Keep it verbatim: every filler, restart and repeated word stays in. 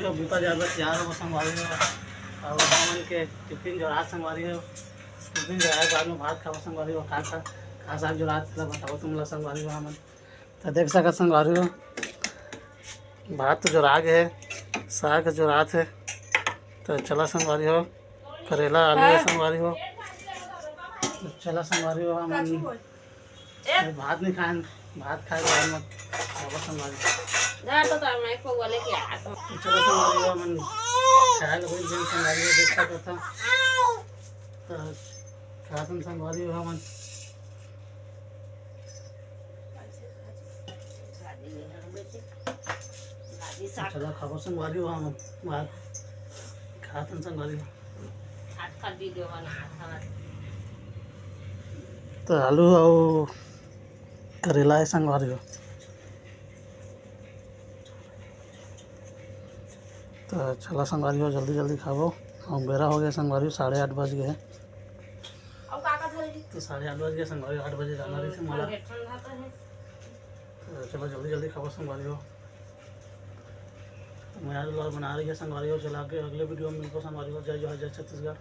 तो बूता जाए बर तैयार हो संगवारी हो, अउ हमन के टिफिन जोरात संगवारी हो। टिफिन जोराए बाद में भात खाबो संगवारी हो। का का का साग जोरात ला बताओ तुम ला संगवारी हो हमन। तो देख सकत संगवारी हो, भात तो जोरा गे हे, साग जोरात हे। तो चला संगवारी हो, करेला आलू हे संगवारी हो। तो चला संगवारी हो हमन ए भात नहीं खाएं, भात खाए के बाद में खाबो संगवारी। जा तो तार मैं एक पौवा लेके आ तो। तो चलो संगवारी हो, हमन खाए लगो दिन संगवारी हो, देख सकत हो। तो खातन संगवारी हो हमन। तो चलो खाबो संगवारी हो हमन। भात खातन संगवारी हो। तो आलू अउ करेला हे संगवारी हो। तो चला संगवारी हो, जल्दी जल्दी खाबो। अउ बेरा हो गे संगवारी हो, साढ़े आठ बज गे हे। तो साढ़े आठ बज गे संगवारी हो, आठ बजे जाना रहिथे मोला। तो चला जल्दी जल्दी खाबो संगवारी हो। तो मैं आज vlog बना रही है संगवारी हो। चला आगे अगले video में मिलबो संगवारी हो। जय जोहार, जय छत्तीसगढ़।